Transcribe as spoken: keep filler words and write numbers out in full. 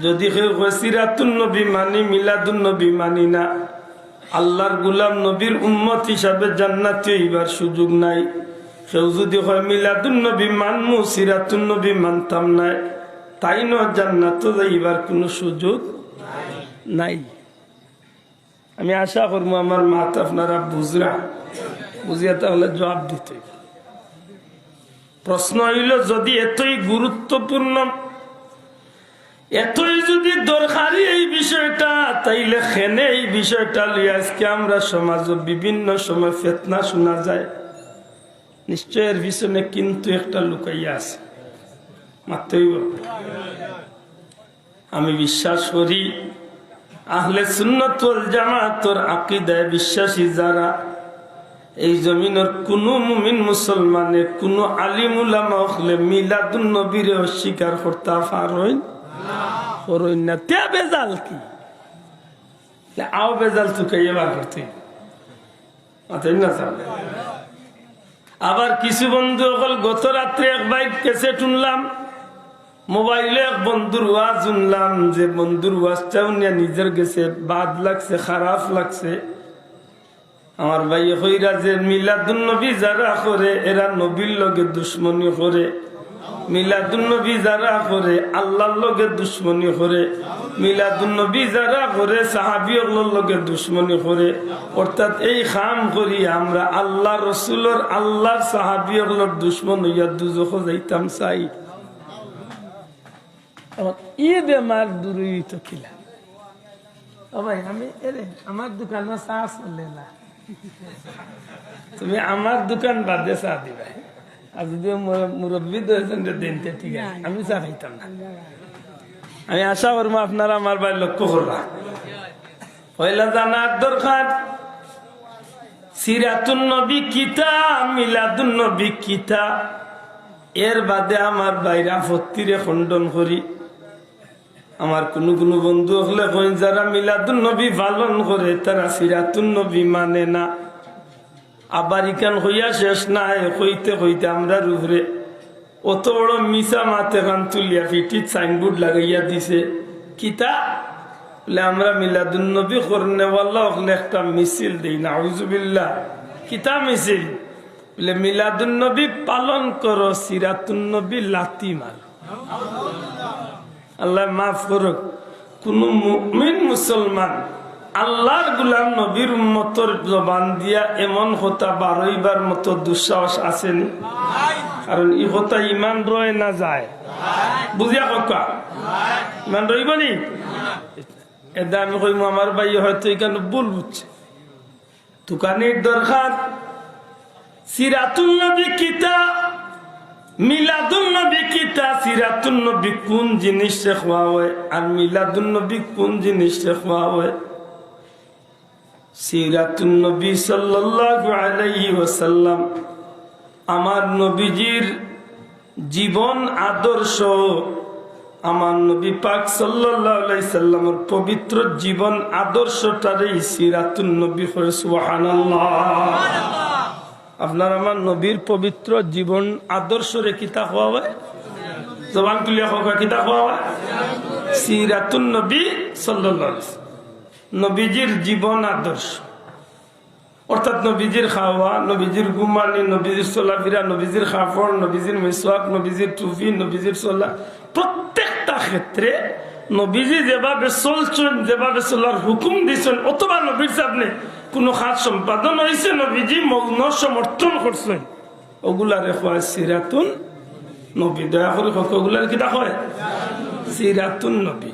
যদি কেউ কয় সিরাতুন নবী মানি, মিলাদুন নবী মানি না, আল্লাহর গোলাম নবীর উম্মত হিসাবে জান্নাতি অইবার সুযোগ নাই। কেউ যদি কয় মিলাদুন নবী মানমু, সিরাতুন নবী মানতাম নায়, তাইনও জান্নাতো যাইবার কুনু সুযোগ নাই। আমি আশা করমু আমার মাত আপনারা বুঝরা, বুঝিয়া তাহলে জবাব দিতে। প্রশ্ন অইলো, যদি এতই গুরুত্বপূর্ণ, এতই যদি দরকারি এই বিষয়টা, তাইলে কেনে এই বিষয়টা লইয়া আজকে আমরা সমাজো বিভিন্ন সময় ফিতনা শুনা যায়? নিশ্চয় এর পিছনে কিন্তু একটা লুকাইয়া আছে। মাততে অইবো। আমি বিশ্বাস করি, আহলে সুন্নাত ওয়াল জামাতর আকিদায় বিশ্বাসী যারা, এই জমিনর কুনু মুমিন মুসলমানে, কুনু আলিম উলামা অকলে মিলাদুন নবীরে অস্বীকার করতা পারইন, করইন না। তে বেজাল কি? তে আও বেজাল তুকাইয়া বার করতে। মাতইন না স্যার। আবার কিছু বন্ধু অকল, গত রাত্রে এক ভাইর ক্যাসেট হুনলাম, মোবাইলো এক বন্ধুর ওয়াজ হুনলাম, যে বন্ধুর ওয়াজটা হুনিয়া নিজর গেছে বাদ লাগছে, খারাপ লাগছে। আমার ভাইয়ে কইরা যে মিলাদুন নবী যারা করে, এরা নবীর লগে দুশমনি করে। মিলাদুন নবী যারা করে, আল্লাহর লগে দুশমনি করে। মিলাদুন নবী যারা করে, সাহাবী অকলর লগে দুশমনি করে। অর্থাৎ এই কাম করি আমরা আল্লাহর রসুলর, আল্লাহর সাহাবী অকলর দুশমন অইয়া দুজখো যাইতাম চাই। এখন ই বেমার দূর অইতো কিলা? ও ভাই, আমি, এরে, আমার দোকানো চা চলে না। তুমি আমার দোকান বাদে চা দিবায়। আর যদি মুর-, মুরব্বি দুইজন দিন, তে ঠিক আছে, আমি চা খাইতাম না। আমি আশা করমু আপনারা আমার বায় লক্ষ্য করবা। পয়লা জানার দরকার, সিরাতুন নবী কিতা, মিলাদুন নবী কিতা। এর বাদে আমার ভাইর আপত্তিরে খণ্ডন করি। আমার কুনু কুনু বন্ধু অকলে কইন, যারা মিলাদুন নবী পালন করে, তারা সিরাতুন নবী মানে না। আবার ইখান কইয়া শেষ নাই, কইতে কইতে আমরার উপরে অত বড় মিছা মাত এখান তুলিয়া পিঠিত সাইনবোর্ড লাগাইয়া দিছে। কিতা? বলে, আমরা মিলাদুন নবী করনেওয়ালা অকলে একটা মিছিল দেই, নাউজুবিল্লাহ। কিতা মিছিল? বলে, মিলাদুন নবী পালন করো, সিরাতুন নবী লাথি মারো। আল্লায় মাফ করুক, কুনু মুমিন মুসলমান, আল্লাহর গোলাম নবীর উম্মতর জবান দিয়া এমন কথা বারইবার মতো দুঃসাহস আছেনি? কারণ ই কথা ইমান রয় না যায়? বুঝিয়া কউক্কা, ইমান রইবো নি? এদা আমি কইমু, আমার ভাইয়ে হয়তো ইখান ভুল বুঝছে। তুকানির দরকার। সিরাতুন নবী কিতা, মিলাদুন নবী কিতা, সিরাতুন নবী কুন জিনিসরে কওয়া অয়, আর মিলাদুন নবী কুন জিনিসরে কওয়া অয়? সিরাতুন নবী সাল্লাল্লাহু আলাইহি ওয়াসাল্লাম, আমার নবীজির জীবন আদর্শ, আমার নবী পাক সাল্লাল্লাহু আলাইহি সাল্লামর পবিত্র জীবন আদর্শটারেই সিরাতুন নবী কয়। সুবহানাল্লাহ। আপনার আমার নবীর পবিত্র জীবন আদর্শরে কিতা কওয়া অয়? জবান খুলিয়া কউক্কা, কিতা কওয়া অয়? সিরাতুন নবী সাল্লাল্লাহু আলাইহি ওয়াসাল্লাম। নবীজির জীবন আদর্শ। অর্থাৎ নবীজির খাওয়া, নবীজির ঘুমানি, নবীজির চলাফিরা, নবীজির কাপড়, নবীজির মিসওয়াক, নবীজির টুপি, নবীজির চলা, প্রত্যেকটা ক্ষেত্রে নবীজি যেভাবে চলছইন, যেভাবে চলার হুকুম দিছইন, অথবা নবীর সামনে কুনু কাজ সম্পাদন অইছে, নবীজি মৌন সমর্থন করছইন, অগুলারে কয় সিরাতুন নবী। দয়া করি কউক্কা, অগুলারে কিতা কয়? সিরাতুন নবী।